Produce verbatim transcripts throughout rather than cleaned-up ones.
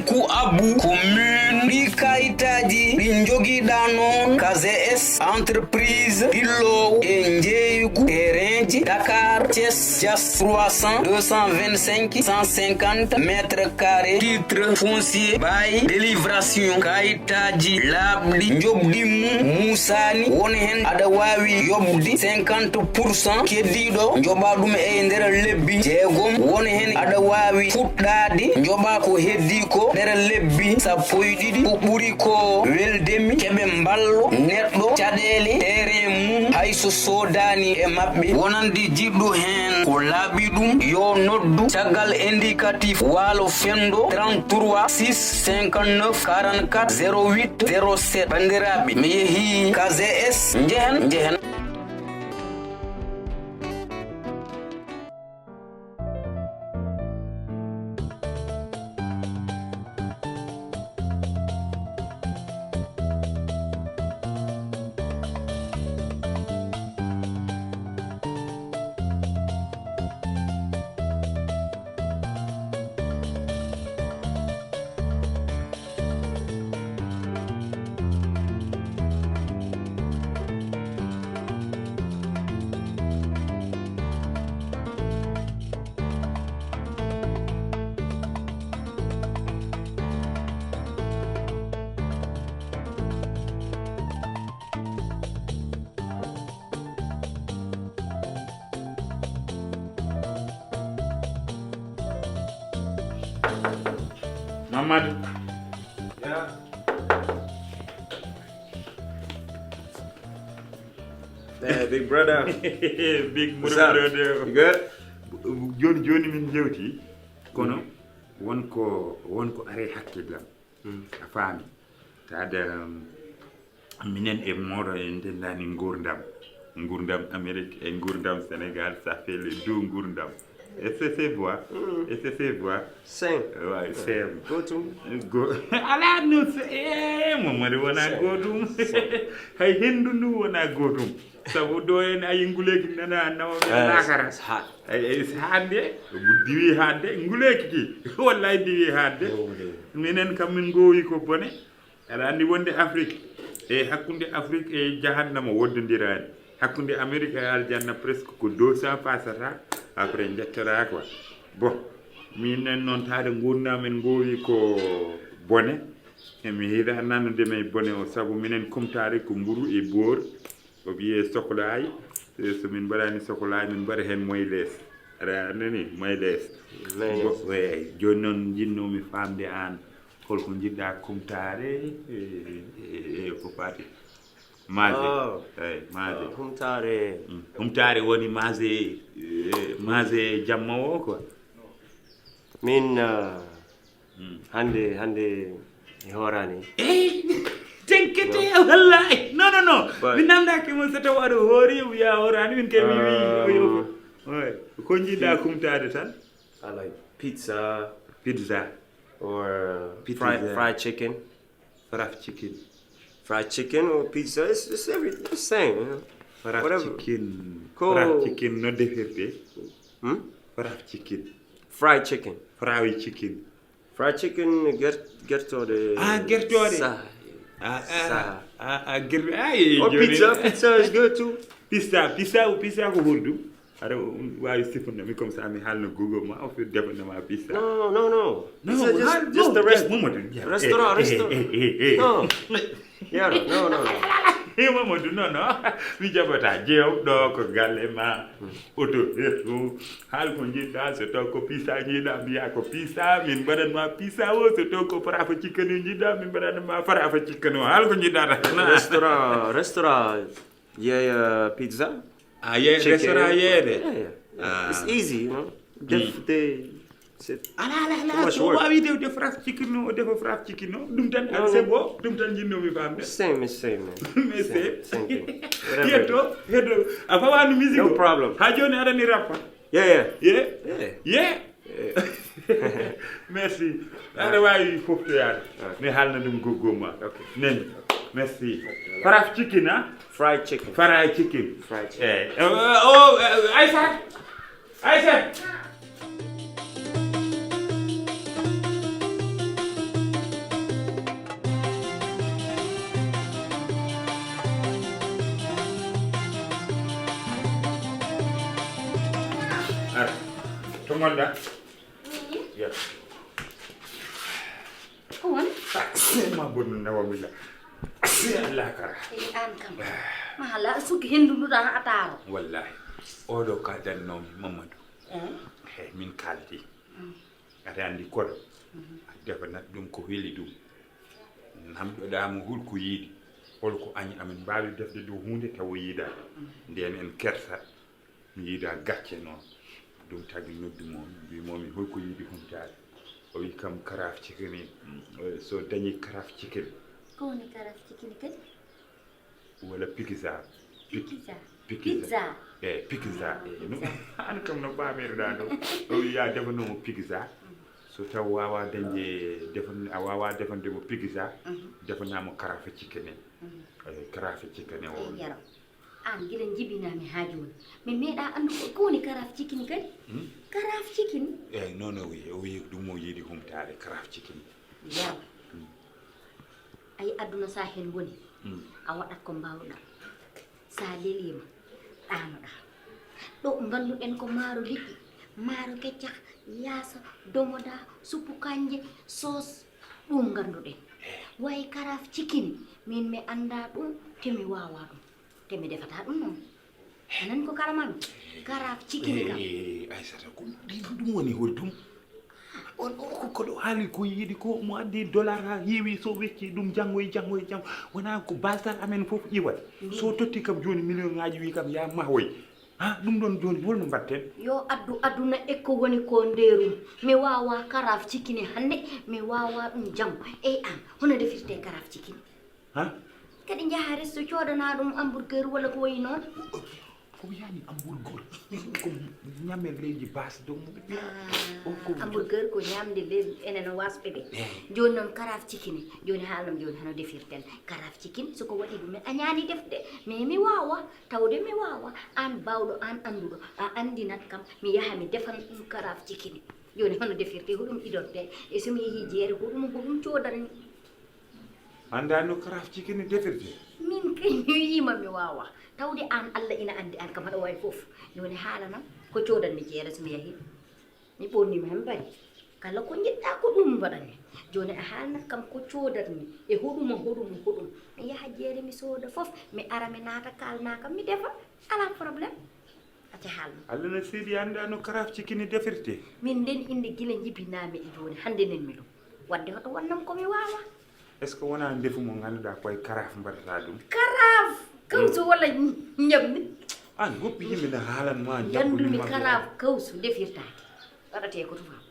Ku Abu, commune, ɗi kayitaaji ɗi njogiɗaa noon, K Z S, entreprise, ɓilloowo e njeeygu terrainji, Dakar, Thiès, Diass, trois cents, deux cent vingt-cinq, cent cinquante mètres carrés, titre foncier, bail, délibération, kayitaaji laaɓɗi, njoɓdi mum muusaani, won heen aɗa waawi yoɓde cinquante pour cent, keddiiɗo njoɓa ɗum e nder lebbi jeegom, won heen aɗa waawi fuɗɗaade njoɓa ko heddii ko nder lebbi sappo e ɗiɗi. Ko ɓuri ko weldemi, keɓe mballo neɗɗo caɗeele terrain mum, hay so soodaani e maɓɓe. Wonande jiɗɗo heen ko laaɓi ɗum, yo noddu caggal indicatif Waalo Fenndo, trente-trois six cinquante-neuf quarante-quatre zéro huit zéro sept. Banndiraaɓe, mi yehii K Z S, njehen, njehen. Mamadou. Yeah. Hey, big brother. Big What's up? Brother. You good? Joni joni min jewti. Kono won ko won ko are hakkillam. A faami? Taade, um, minen e Moro en ndendaani nguurndam. Nguurndam Amérique e nguurndam Sénégal, ça fait les deux nguurndam. Est-ce que c'est vrai? Est-ce que c'est vrai? Same. Ouais, same. Gootum. Go- Alaa no se- eh, Mamadou wona gootum. Hay henndu ndu wona gootum. Sabu ɗo en ayi nguleeki nana nawa ɓe Eh, laakara. It's hot. Ay, ay, si hannde, diwi hannde, nguleeki ki. Wallahi diwi hannde. Oh, yeah. Minen kam min ngoowi ko bone. Aɗa anndi wonde Afrique, e hakkunde Afrique e jahannama woddondiraani. Hakkunde Amérique e aljanna presque ko deux cents pasata, après njettoraa quoi. Bon, minen noon taade nguurndam en ngoowi ko bone. E mi yiɗa nannude men bone o, sabu minen kumtaare ko mburu e boor. O wiyee sokolaay. So min mbaɗaani sokolaay, min mbaɗa heen moylees. Aɗa anndi ni, moylees. Moylees. Bo-, eey, jooni noon njinnoomi faamde aan, holko njiɗɗaa kumtaare, e, e, e ko faati maase. Oh. Eey, maase. Oh, humtaare. Mm. Humtaare woni maase, e, maase jamma o quoi. Min, uh, Mm. Hannde, hannde mi hooraani. Ey, tenkete, wallahi. Non, non, non. But mi nanndaaki mo so taw aɗa hoori, wiya hooraani, min kay mi wi, um, oy, ko njiɗɗaa pi-, kumtaade tan? I like pizza. Pizza. Or, uh, pizza. Fried, fried chicken. Fried chicken. Fried chicken or pizza, it's, it's every, it's the same, you know. Fried chicken. Whatever. Ko fried chicken no defirte? Hmm? Fried chicken. Fried chicken. Fried chicken. Fried chicken, ger-, gertooɗe. Ah, gertooɗe. Sa-, ah, ah, sa-, ah, ah, ger-, ah, eh, or jooni. Pizza, pizza is good too. Pizza, pizza, pizza ko honɗum? Aɗa waawi sifunde mi comme ça mi haalna Google ma, o fi-, defanna ma pizza. No, no, no. No, pizza just, haal-, just no, the rest-, Mamadou, yeah, restaurant, eh, eh, restaurant. Eh, eh, eh, eh. No. Yaro, no, no, no. Eh, Mamadou, non, non. Mi jaɓataa. Jeew, ɗo ko galle ma. Oto, eh, o. Haal ko njiɗɗaa, so taw ko pizza njiɗɗaa, mbiyaa ko pizza, min mbaɗan ma pizza o, so taw ko parafa chicken njiɗɗaa, min mbaɗan ma parafa chicken o. Haal ko njiɗɗaa tan. Restaurant, restaurant, yeeya pizza? Ah, yeeya chicken. Restaurant yeeyde? Yeah, yeah. Ah. It's easy, you know. Def-, mm. They, c'est too much work. Alaa, alaa, alaa, so o waawi defde fried chicken o, o defa fried chicken o, ɗum tan, no, c'est bon, ɗum tan njinnoomi faamde. Same, same, man. Mais same, same thing. Whatever. Yetto, heddo, a fawaani musique o? No problem. Haa jooni aɗa ni rappa? Yeah, yeah. Yeah? Yeah. Yeah. Yeah. Merci. Aɗa waawi foftoyaade. Ok. Mi haalna ɗum goggo ma. Ok. Nani. Merci. Ok. Fried chicken, ah? Fried chicken. Fried chicken. Fried chicken. Eh, eh, oh, eh, Aïssa. Aïssa. To ngonɗa? Yes. Ko won? Ah, sey ma bonu nawamilla. Sey Allah kara. Eyi, an kam. Ma hala a sukki henndu ndu tan a taaro. Wallahi. Oɗo ka dannoomi Mamadou. Eh? He, min kaldi. Mm. Aɗa anndi koɗo. Mhm. A defanat ɗum ko weli ɗum. Namdoɗaa mo hol ko yiɗi. Hol ko añi amin mbaawi defde ɗo huunde tawa yiɗaa. Mhm. Ndeen en kersa. Mi yiɗaa gacce noon. Ɗum tagi noddu mo, mbi mo mi hol ko yiɗi humtaade. O wi kam karaaf cikini. Mm, so dañi karaaf cikini. Ko woni karaaf cikini kadi? Walla pizza. Pik-, pizza. Pizza. Pizza. Eh, pizza. Ah, eh, no, pizza. An kam no paamirɗaa ɗo. O wi ya defanoo mo pizza. Mm. So taw waawa dañde, defan-, a waawa defande mo pizza, mhm, defanaa mo karaaf cikini. Mhm. Eh, karaaf cikini o. Eh, yaro. Aan gila njibinaa mi haa jooni. Mi meeɗaa anndu ko, ko woni karaaf cikini kadi? Hmm? Karaaf cikini? Eey, noon o wiyi. O wiyi ɗum o yiɗi humtaade karaaf cikini. Yaw. Hmm. Ayi, aduna so a heen woni, hmm, a waɗat ko mbaawɗaa. So a leliima, ɗaanoɗaa. Ɗo ngannduɗen ko maaro liɗɗi, maaro keccax, yaasa, domoda, suppu kanje, soos, ɗum ngannduɗen. Eey. Wayi karaaf cikini, min mi anndaa ɗum, te mi waawaa ɗum. Te mi defataa ɗum noon. A nani ko kalammi? Karaaf cikini kam. Eh, Aysata, ko ɗi-, ɗum woni hol ɗum? On, o ko, ko ɗo haali ko yiɗi ko mo addi dollar haa heewi, so wecci ɗum janngo e janngo e janngo. Wonaa ko basal amen fof iwat. Ndi. So totti kam jooni million ŋaaji wi kam yaa mahoy. Ha, ɗum ɗon jooni hol no mbaɗten? Yo addu aduna e ko woni ko ndeerum. Mi waawaa karaaf cikini hannde, mi waawaa ɗum janngo. Eey aan, hono defirtee karaaf cikini? Ha? Kadi njaha resto coodanaa ɗum hamburger walla ko wayi noon. Ko yani hamburger? Ko ñamel leydi baas ɗo mo. Ah, o ko hamburger ko ñamde leydi enen waasɓe ɓe. Eh. Jooni noon karaaf cikini. Jooni haalam jooni hano defirten. Karaaf cikin so ko waɗi ɗum a ñaani defde. Mais mi waawa, tawde mi waawa. Aan baawɗo, aan annduɗo, a anndinat kam. Mi yaha mi defan ɗum karaaf cikini. Jooni hono defirte, hoɗum idorte? E so mi yehii jeere, hoɗum, hoɗum coodanmi? Anndaa no karaaf cikini defirte? Min kay mi wiyiima mi waawaa. Tawde aan Allah ina anndi aan kam haɗa waawi fof. Jooni haalanam ko coodanmi jeere so mi yahii. Mi ɓoorniima heen bari. Kala ko njiɗɗaa ko ɗum mbaɗanmi. Jooni a haalanat kam ko coodatmi. E hoɗum, hoɗum, hoɗum. Mi yaha jeere mi sooda fof. Mi ara mi naata kaalnaa kam mi defa. Alaa problème. Acca haalma. Allah no seedi anndaa no karaaf cikini defirte. Min nden innde gila njibinaa mi e jooni, hannde nen mi ɗum. Wadde hoto wonnam ko mi waawaa. Est-ce que wonaa ndefu mo ngannduɗaa ko e karaaf mbaɗataa ɗum? Karaaf! Kawsu walla ñamni? Aan woppi yimɓe na haalan ma, njanndumi karaaf kawsu ndefirtaake. Waɗatee ko tufam.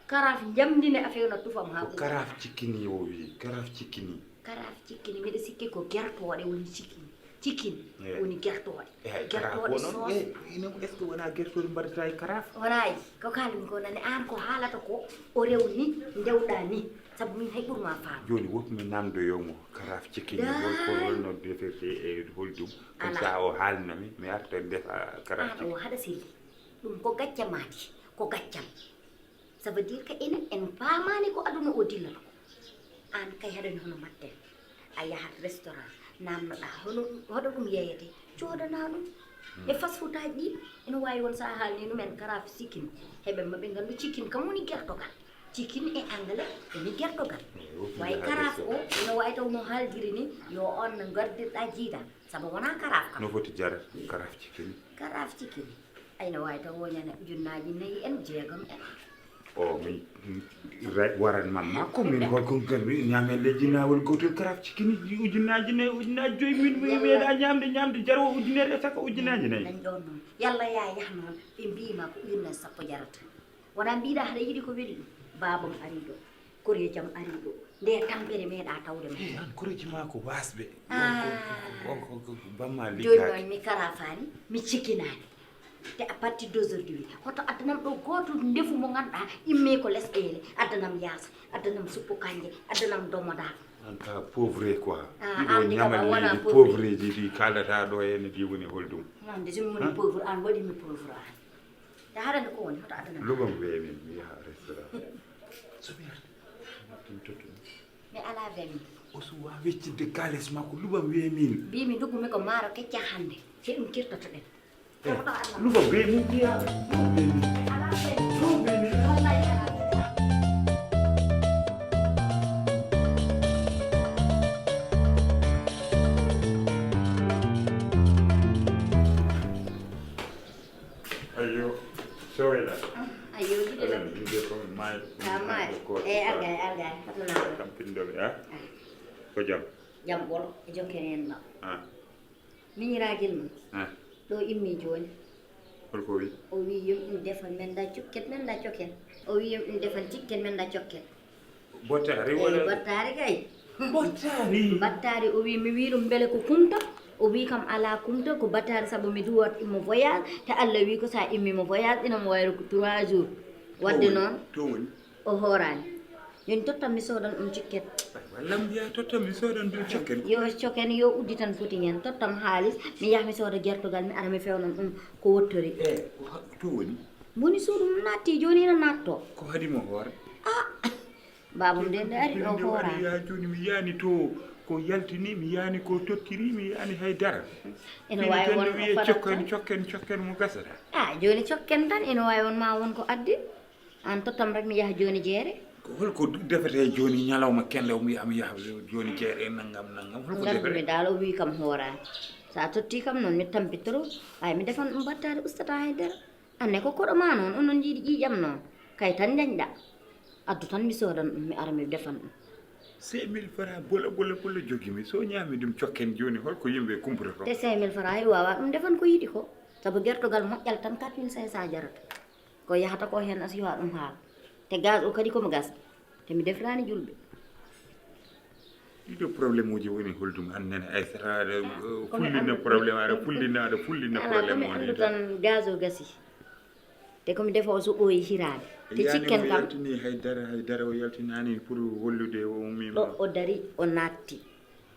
Karaaf njamndi ne a feewna tufam haa ɓuuɓa. Karaaf cikini o wiyi, karaaf cikini. Karaaf cikini, miɗo sikki ko gertooɗe woni cikini. Cikin woni gertooɗe. Eey, karaaf gertooɗe wonoo soos. Eey, ina, est-ce que wonaa gertooɗe mbaɗataa e karaaf? Wonaa, ko kaalmi ko nani aan ko haalata ko, o rewni, ndewɗaa ni. Sabu min hay ɓurmaa faam. Jooni woppi mi namdoyoo mo, karaaf cikini, hol, hol, hol no defirte e hol ɗum? Comme ça o haalna mi, mi arta defa karaaf cikini. Aan o haɗa selli. Ɗum ko gaccam maadi, ko gaccam. Ça veut dire que enen en paamaani ko aduna o dillata ko. Aan kay haɗani hono mbaɗten. A yahat restaurant, naamnoɗaa hono, hoɗo ɗum yeeyetee, coodanaa ɗum. E fast food aji ɗi, ina waawi won so a haalni ɗum en karaaf cikin. Heɓe maɓe nganndu cikin kam woni gertogal. Cikin e anglais woni gertogal. Way karaaf o, ina waawi taw no haaldiri ni, yo on no ngardirɗaa jiida. Sabu wonaa karaaf kam. No foti jara karaaf cikin? Karaaf cikin. Ay, no waawi taw woñana ujunnaaji nayi en, jeegom en. O, min, min, re-, waran mamma ko min ko, ko, ko min ñaamen leydi naawol gootol karaaf cikin ujunnaaji nayi, ujunnaaji joyi, min, min meeɗa ñaamde, ñaamde jarwo ujunere e saka ujunnaaji nayi. Nan ɗon noon. Yalla yaa yah noon, ɓe mbiima ko ujunnaji sappo jarata. Wonaa mbiɗa haɗa yiɗi ko weli ɗum. Baabam ari ɗo, koreejam ari ɗo. Nde tampere meeɗa tawde ma. Eh, an koreeji ma ko waasɓe. Ah. Ko, ko, ko, ko, ko, ko bamma jooni liggaaki. Noon mi karaafaani, mi cikinaani. Te à partir d'aujourd'hui, hoto addanam ɗo gooto ndefu mo ngannduɗaa immii ko lesɗeele, addanam yaasa, addanam suppu kanje, addanam domoda. An ka pauvre quoi. Ah, ɗiɗo an ni kam a ñamal wona leydi pauvre. Pauvreji ɗi kaalata ɗo henne ɗi woni holɗum? An de so mi woni pauvre, an waɗi mi pauvre an. Te haɗande ko woni, hoto addanam. Lubam weeɓi, mi yaha restaurant. So mi arti, mi tottu. Mi alaa weeɓi. O suwa weccinde kaalis makko, lubam weeɓi. Mbiimi nduggumi ko maaro kecca hannde, te ɗum kirtotoɗen. Eh, lubam weeɓi, mi yaha. Ayo, sowela. Ayo, giɗo. Aɗan, min de ko maayi. Ah, maayi. Eh, arga, arga. Hatuna. Kam pindoɓe, ha? Ko jam? Jam ɓolo, e jokkere en ma. Ha? Miñiraagel mum. Ha? Ɗo immi jooni. Holko wi? O wi yom ɗum defan men da cukket men da cokken. O wi yom ɗum defan cikken men da cokken. Bottaari Eyi, wala? Battaari kay. Bottaari. Battaari o wi mi wi ɗum mbele ko kumta. O wi kam ala kumta ko Battaari sabu mi duwat immo voyage. Te Allah wi ko sa immi mo voyage ina mo wayro ko trois jours. Wadde noon To woni? O hooraani. Jooni tottam mi soodan ɗum cikken. Wallam mbiya tottam mi soodan ɗum cikken. Yo cokken yo udditan foti heen. Tottam haalis mi yaha mi sooda gertogal mi ara mi fewnan ɗum ko wottori. E ko ha- to woni? Mboni suudu mum naatti jooni ina naatto. Ko haɗi mo hoore? Baabam de nde ari ɗo Nde wari hooraani. Ya jooni mi yaani to ko yaltini mi yaani ko tottiri mi yaani hay dara. Ina Fina waawi tan won no o wiye farata. Cokken cokken cokken mo gasata. A jooni cokken tan ina waawi won ma won ko addi. Aan tottam rek mi yaha jooni jeere. Ko holko defete jooni ñalawma kende o wiya mi yaha jooni jeere nangam nangam holko Ngardu mi defete? Daal o wi kam hooraani. So a totti kam noon mi tampitoro. Ay mi defan ɗum Battaari ustata hay dara. Anne ko koɗo ma noon onon njiiɗi ƴiiƴam noon. Kay tan njañɗa. Addu tan mi soodan ɗum mi ara mi defan ɗum. Cinq mille francs bola bola bola jogi mi so ñaami ɗum cokken jooni holko yimɓe kumputa ko? Te cinq mille francs hay wawa ɗum defan ko yiɗi ko. Sabu gertogal moƴƴal tan quatre mille cinq cents jarata. Ko yahata ko heen a siwa ɗum haala. Te gaz o kadi komo gasde. Te mi defrani julɓe. Ɗiɗo problème uji woni holɗum an nene Aysata aɗa fullina problème aɗa fullina aɗa fullina Ala problème komi o anndu ni. Tan gaz o gasi. Te komi defa o so ɓooyi hiraani. Te Yani cikken o kam. Yaltini hay dara hay dara o yaltinani pour hollude o ummima. Ɗo o dari o naatti.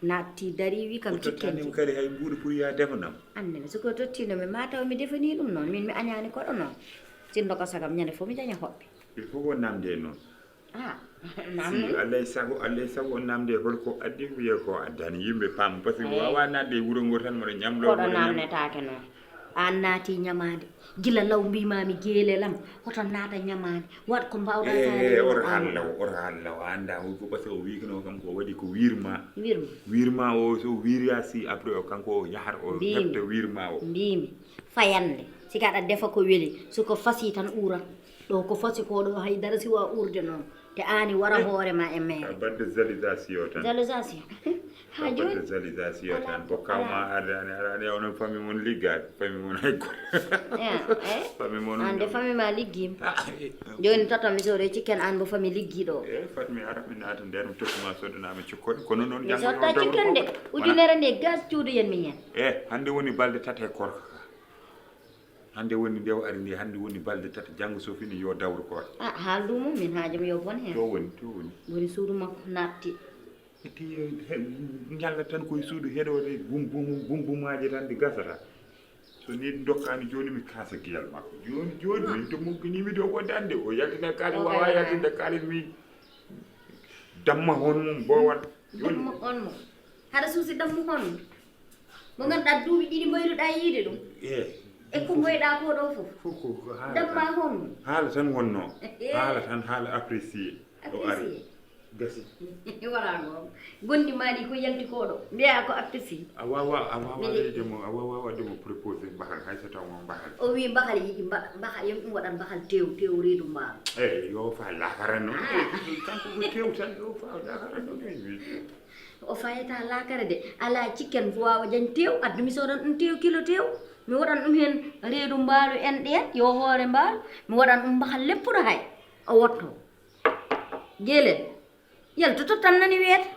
Naatti dari wi kam cikken Tottanima kadi hay mbuuɗu pour ya defanam. Annene so ko tottino mi ma taw mi defani ɗum noon min mi añani koɗo noon. Sinno ko sagam ñande fof mi daña hoɓɓe. Il faut o namde noon. Ah, Si allay sago allay sago o namde holko addi wiye ko addani yimɓe paama parce que wawa nadde e wuro ngo tan mboɗo ñamlo koɗo namnetake noon. An naati ñamaande gila law mbimami geelelam hoto naata ñamaande waɗ ko mbawɗa e oto haal law oto haal law a anda ko parce que o wikno kam ko waɗi ko wirma wirma wirma o so wiriya si après o kanko o yahata o heɓta wirma o mbimi fayande sika aɗa defa ko weli soko fasi tan urat ɗo ko fasi ko ɗo haydara si wa urde noon te ani wara hoore ma e mere badde zalisation tan zalisation ha joni badde zalisation tan ko kawma arde ani arani onon famille mon liggaade famille mon hay goto famille mon ande famille ma liggima joni tata mi sore cikken an bo famille liggiɗo e fatmi ara mi naata nder mi tottuma soddanami cikkon kono noon mi sotta cikken de ujunere nde gaz cuudu yen mi ñen e hande woni balde tati e korka hande woni nde o ari nde hande woni balde tati janngo so fini yo dawru ko a haal ɗum min haajam yo bon hen to woni to woni woni suudu makko natti eti ñalla tan koye suudu heɗode bumbum bumbumaji tan ɗi gasata so ni dokkani joni mi kasa giyal makko joni joni min to mugginimi ɗo ko dande o yaltina kalis wawa yaltinde kalis mi damma hon mum bowal damma hon mum haɗa suusi damma hon mum mo ganduɗa duuɓi ɗiɗi mbayruɗa yiide ɗum e ko mboyɗa ko ɗo foof fof ko damma hon mum haala tan wonno haala tan haala apprécié o ari gasi wala noon gondi maɗi ko yalti koɗo mbiya ko apprécié a wawa a wawa waɗdemo a wawa waɗdemo proposé mbahal hay so taw mo mbahal o wi mbahal yiɗi mbahal yom ɗum waɗan mbahal tew tew reedu mbaalo eyi yo fa lakara noon kanko ko tew tan yo fa lakara noon o fayata lakara de ala cikken ko wawa jañ tew addu mi sodan ɗum tew kilo tew mi waɗan ɗum hen reedu mbaalo en ɗen yo hoore mbaalo mi waɗan ɗum mbahal leppuɗo hay o wotto Gelel yaltoto tan nani wiyata